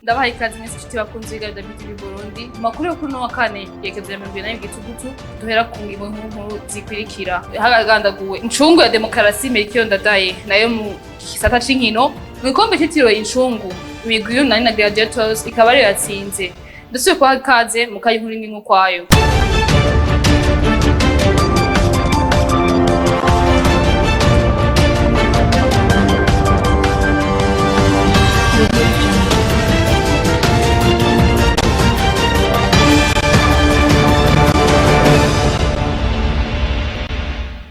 Ndabahaye ikaze mwese inshuti bakunze ibiganiro bya BTV Burundi. Mu makuru yo kuri uno wa kane, yerekeza ya 24 Gitugutu, duhera ku ngingo nkuru zikurikira: hagandaguwe incungu ya demokarasi Melchior Ndadaye. Nayo mu gisata c'inkino, mu gikombe citiriwe Incungu, imigwi y'Urunani na Gladiators ikaba ariyo yatsinze. Ndasubiye kubaha ikaze mu kanya, inkuru imwe ukwayo.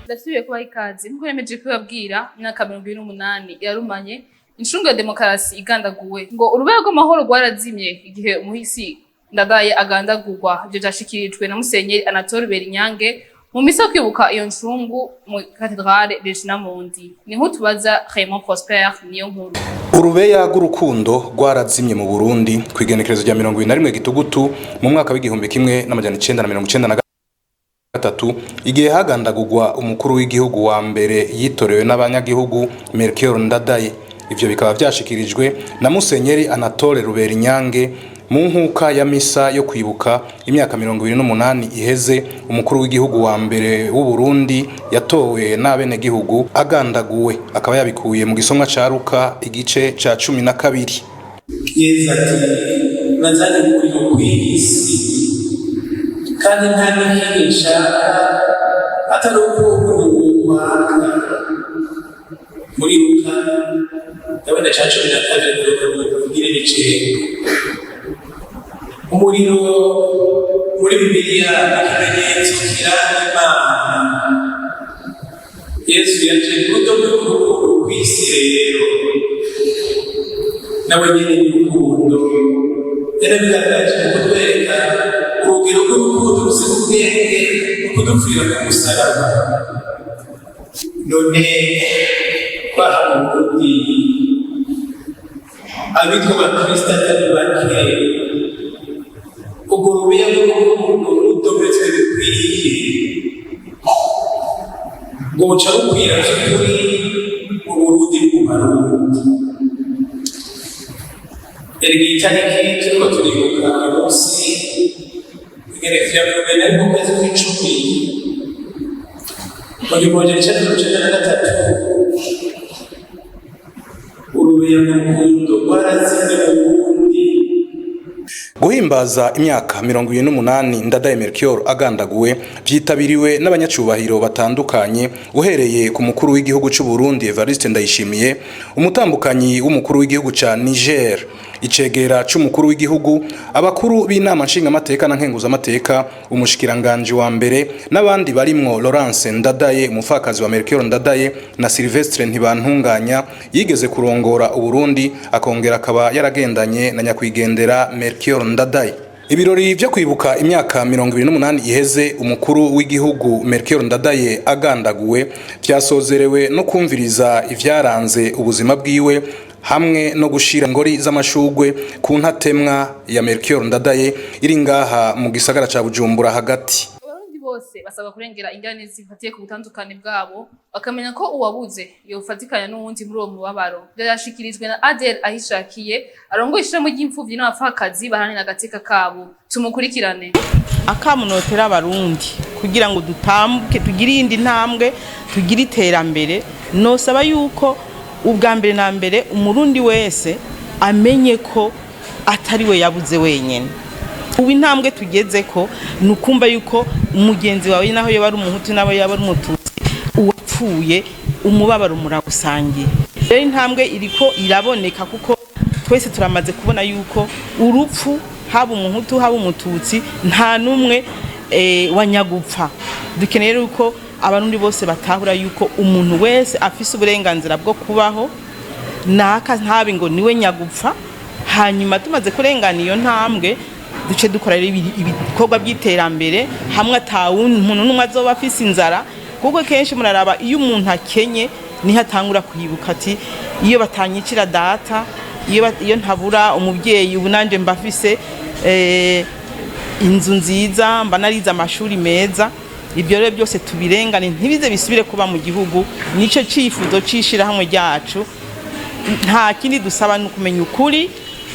Ndasubiye kubaha ikaze. Nkuko nemeje kubabwira, imyaka 28 yarumanye incungu ya demokarasi igandaguwe, ngo urubeho rw'amahoro rwarazimye igihe umuhisi Ndadaye agandagurwa. Ivyo vyashikirijwe na Musenyeri Anatole Berinyange mu misa yo kwibuka iyo ncungu mu Katedrale Regina Mundi. Ni nk'utubaza Raymond Prosper niyo nkuru. Urubeya rw'urukundo rwarazimye mu Burundi ku igenekerezo rya 21 Gitugutu mu mwaka w'1993, igihe hagandagurwa umukuru w'igihugu wa mbere yitorewe n'abanyagihugu, Melchior Ndadaye. Ivyo bikaba vyashikirijwe na Musenyeri Anatole Ruberinyange mu nkuka ya misa yo kwibuka imyaka 28 iheze umukuru w'igihugu wa mbere w'u Burundi yatowe n'abenegihugu agandaguwe. Akaba yabikuye mu gisomwa ca Luka, igice ca 12. Yezu ati: "Nazanye umuriro ku isi, kandi nta n'ikindi nshaka atari uko uwo muriro waka." Muri Luka ndabona ca 12, 29. Umuriro muri Bibiliya ikimenyetso kiranga Imana. Yesu yaje kudoga urukundo kw'isi. Rero nawe nyene ni urukundo. Yarabigaragaje mu kutwereka urugero rw'urukundo rusiga ubwenge mu kudupfira ku musaraba. None twaha mu Burundi abitwa abakristo atari bake, urwo rubeya rw'urukundo rudometswe bikwiye, rwoca rukwira vy'ukuri mu Burundi no mu Barundi. Erega iyi tariki turiko turibuka uyu munsi, igenekerezo rya 21 ukwezi kw'icumi mu 1993, urubeya rw'urukundo rwarazimye mu Burundi. Guhimbaza imyaka 28 Ndadaye Melchior agandaguwe vyitabiriwe n'abanyacubahiro batandukanye, uhereye ku mukuru w'igihugu c'u Burundi Evariste Ndayishimiye, umutambukanyi w'umukuru w'igihugu ca Niger, icegera c'umukuru w'igihugu, abakuru b'inama nshingamateka na nkenguzamateka, umushikiranganji wa mbere n'abandi barimwo Laurence Ndadaye, umupfakazi wa Melchior Ndadaye, na Sylvestre Ntibantunganya yigeze kurongora Uburundi, akongera akaba yaragendanye na nyakwigendera Melchior Ndadaye. Ibirori vyo kwibuka imyaka 28 iheze umukuru w'igihugu Melchior Ndadaye agandaguwe vyasozerewe no kumviriza ivyaranze ubuzima bwiwe, hamwe no gushira ingori z'amashugwe ku ntatemwa ya Melchior Ndadaye iri ngaha mu gisagara ca Bujumbura hagati. Abarundi bose basabwa kurengera ingorane zifatiye ku butandukane bwabo, bakamenya ko uwabuze yofatikanya n'uwundi muri uwo mubabaro. Vyashikirijwe na Adel Ahishakiye, arongoye ishirahamwe ry'imfuvyi n'abapfakazi baharanira agateka kabo. Tumukurikirane. Akamunotera Abarundi kugira ngo dutambuke, tugire iyindi ntambwe, tugire iterambere, nosaba yuko ubwa mbere na mbere Umurundi wese amenye ko atari we yabuze wenyine. Ubu intambwe tugeze ko ni ukumva yuko umugenzi wawe, naho yaba ari Umuhutu, naho yaba ari Umututsi, uwapfuye umubabaro murawusangiye. Rero intambwe iriko iraboneka, kuko twese turamaze kubona yuko urupfu, haba Umuhutu, haba Umututsi, nta n'umwe wanyagupfa. Dukeneye rero yuko Abarundi bose batahura yuko umuntu wese afise uburenganzira bwo kubaho, naka ntabe ngo niwe nyagupfa. Hanyuma tumaze kurengana iyo ntambwe, duce dukora rero ibikorwa by'iterambere, hamwe atawundi umuntu n'umwe azoba afise inzara, kuko kenshi muraraba iyo umuntu akenye niho atangura kwibuka ati: "Iyo batanyicira data, iyo ntabura umubyeyi, ubu nanje mba mfise inzu nziza, mba narize amashuri meza." Ibyo rero byose tubirengane, ntibize bisubire kuba mu gihugu. Nico cifuzo c'ishirahamwe ryacu. Nta kindi dusaba, ni ukumenya ukuri.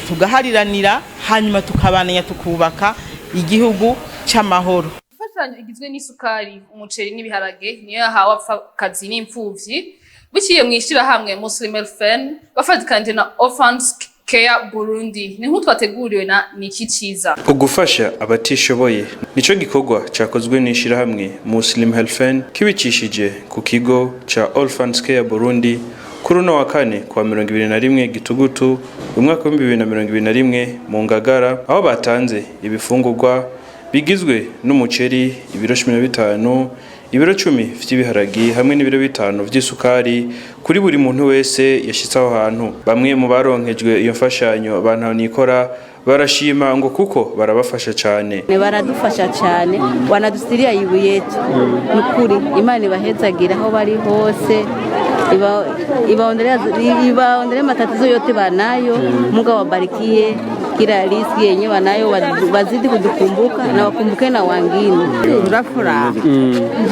Tugahariranira, hanyuma tukabananya, tukubaka igihugu c'amahoro. Imfashanyo igizwe n'isukari, umuceri n'ibiharage niyo yahawe abapfakazi n'imfuvyi biciye mw'ishirahamwe Muslim Helfen bafatikanije na Orphans Care Burundi. Ni nkuru twateguriwe na Niki Ciza. Ugufasha abatishoboye nico gikorwa cakozwe n'ishirahamwe Muslim Helfen kibicishije ku kigo ca Orphans Care Burundi kuri uno wa kane, kwa 21 Gitugutu umwaka wa 2021, mu Ngagara, aho batanze ibifungurwa bigizwe n'umuceri ibiro 15, ibiro 10 vy'ibiharagi hamwe n'ibiro 5 vy'isukari kuri buri muntu wese yashitse aho hantu. Bamwe mu baronkejwe iyo mfashanyo bantahonikora barashima ngo kuko barabafasha cane. Baradufasha cyane, wanadusiria ibu yetu. Nukuri Imana ibahezagira aho bari hose, ibaondolee matatizo yote banayo. Mungu awabarikie kila riziki yenye wanayo, wazidi kudukumbuka na wakumbuke na wangine. Tunafuraha,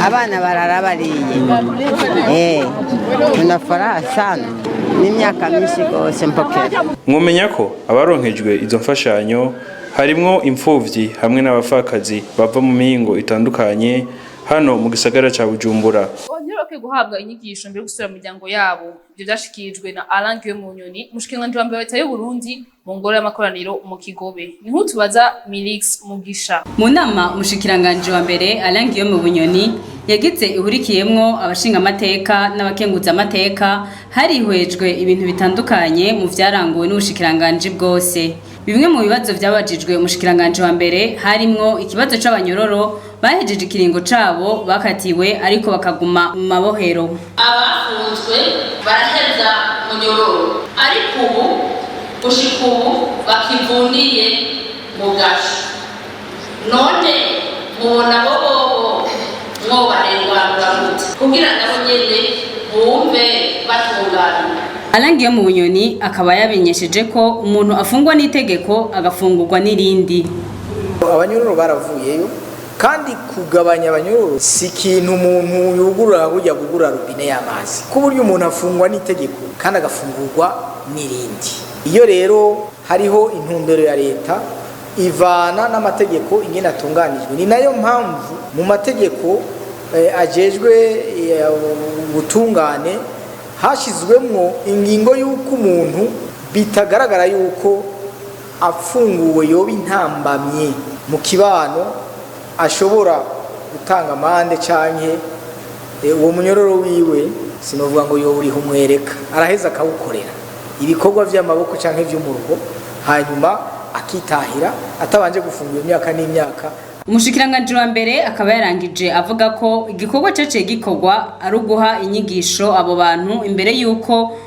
abana barara bariye, tuna furaha sana, n'imyaka myinshi rwose mpokera. Mwomenya ko abaronkejwe izo mfashanyo harimwo imfuvyi hamwe n'abapfakazi bava mu mihingo itandukanye hano mu gisagara ca Bujumbura. Bongera bakwiye guhabwa inyigisho mbere yo gusubira mu miryango yabo. Ivyo vyashikirijwe na Alain Guillaume Bunyoni, umushikiranganji wa mbere wa leta y'u Burundi, mu ngoro y'amakoraniro mu Kigobe. Ni nkuru tubaza Milix Mugisha. Mu nama umushikiranganji wa mbere Alain Guillaume Bunyoni yagize ihurikiyemwo abashingamateka n'abakenguzamateka, harihwejwe ibintu bitandukanye mu vyaranguwe n'ubushikiranganji bwose. Bimwe mu bibazo vyabajijwe umushikiranganji wa mbere harimwo ikibazo c'abanyororo bahejeje ikiringo cabo bakatiwe ariko bakaguma mu mabohero. Abafunzwe baraheza munyororo, ariko ubu gushika ubu bakivuniye mu gasho. None mubona bo bobo mwobarenganura gute kugira nabo nyene bumve batunganye? Alain Guillaume Bunyoni akaba yabinyesheje ko umuntu afungwa n'itegeko agafungurwa n'irindi. Abanyororo baravuyeyo, kandi kugabanya abanyororo si ikintu umuntu yugurura kujya kugura robine y'amazi, ku buryo umuntu afungwa n'itegeko kandi agafungurwa n'irindi. Iyo rero hariho intumbero ya leta ivana n'amategeko ingene atunganijwe, ni nayo mpamvu mu mategeko ajejwe ubutungane hashyizwemwo ingingo y'uko umuntu bitagaragara y'uko afunguwe yoba intambamye mu kibano ashobora gutanga amande, canke uwo munyororo wiwe, sinovuga ngo yoba uriho umwereka, araheza akawukorera ibikorwa vy'amaboko canke vy'umuruho, hanyuma akitahira atabanje gufungura imyaka n'imyaka. Umushikiranganji wa mbere akaba yarangije avuga ko igikorwa caciye gikorwa ari uguha inyigisho abo bantu imbere y'uko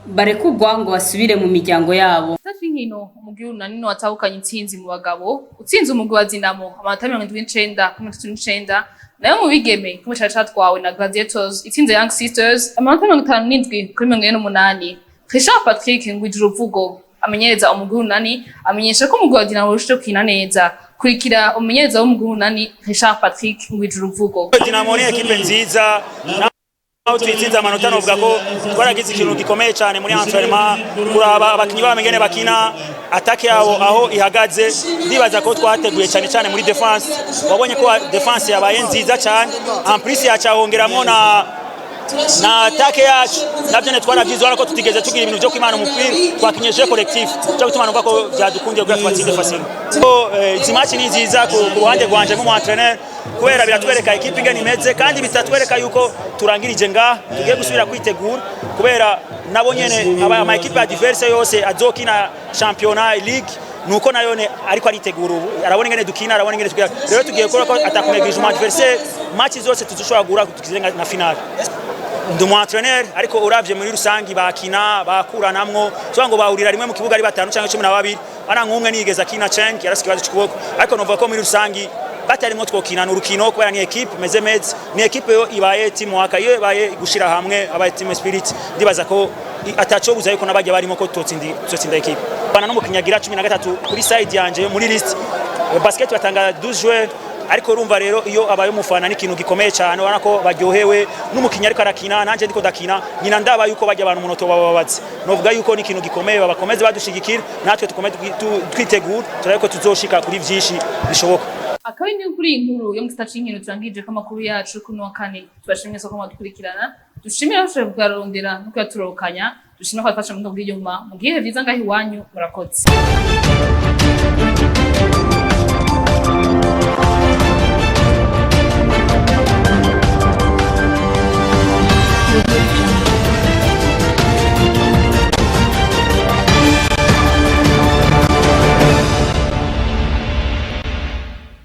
barekugwa ngo basubire mu miryango yabo. Safi nkino, umugwi w'Urunani watahukanye intsinzi mu bagabo utsinze umugwi wa Dinamo amanota 79 kuri 39. Nayo mu bigeme, kimwe cari catwawe na Gladiators itsinze Young Sisters amanota 57 kuri 48. Richard Patrick Ngwijiruvugo, amenyereza umugwi w'Urunani, amenyesha ko umugwi wa Dinamo urushijeho gukina neza. Kurikira umumenyereza w'umugwi w'Urunani, Richard Patrick Ngwijiruvugo. Dinamo ni ekipe nziza. Aho tuyitsinze amanota, novuga ko twaragize ikintu gikomeye cyane muri entraînement, kuraba abakinyi babo ingene bakina, attaque yabo aho ihagaze. Ndibaza ko twateguye cyane cyane muri défense. Wabonye ko défense yabaye nziza cyane, en plus yacahongeramwo na attaque yacu. Navyo ne twaravyize ko tutigeze tugira ibintu vyo kwimana umupira, twakinye jeu collectif, cyo gutuma numva ko vyadukundiye kugira tubatsinde facile. Izi match ni nziza ku ruhande rwanje nk'umu entraîneur, kubera biratwereka ekipe ingene imeze, kandi bitatwereka yuko turangirije ngaha, tugiye gusubira kwitegura, kubera nabo nyene ama ekipe adverse yose azokina championnat, ligue, nuko nayone ariko aritegura ubu, arabona ingene dukina, arabona ingene tugira. Rero tugiye gukora ko atakunegirije umu adversaire, match zose tuzoshobora guhura tukize na finale. Ndi umu entraîneur, ariko uravye muri rusangi bakina bakuranamwo, so ngo bahurira rimwe mu kibuga ari batanu cyangwa 12. Ana nk'umwe nigeze akina cenk yarasi ikibazo cy'ukuboko, ariko novuga ko muri rusangi batarimwo twokina urukino, kubera ni equipe meze meze, ni equipe yo ibaye team work, iyo ibaye gushira hamwe, abaye team spirit. Ndibaza ko ataco buza yuko nabajya barimo ko tutsinda equipe bana n'umukinyi agira 13 kuri side yanje muri list. Basket batanga 12 joueurs. Ariko urumva rero, iyo abaye umufana ni ikintu gikomeye cyane. Ubona ko baryohewe n'umukinnyi ariko arakina, nanje ndiko ndakina nyina, ndaba yuko bajya abantu umunota bababaze. Novuga yuko ni ikintu gikomeye, babakomeze badushigikira, natwe tukomeze twitegura, turabe ko tuzoshika kuri vyinshi bishoboka. Akaba ni kuri iyi nkuru yo mu gisata c'inkino turangije ko amakuru yacu kuno wa kane. Tubashimye ko mwadukurikirana, dushimire abashoboye kuyarondera no kuyatororokanya, dushimire ko badufasha mu bw'inyuma mu gihe vyiza ngaho iwanyu. Murakoze.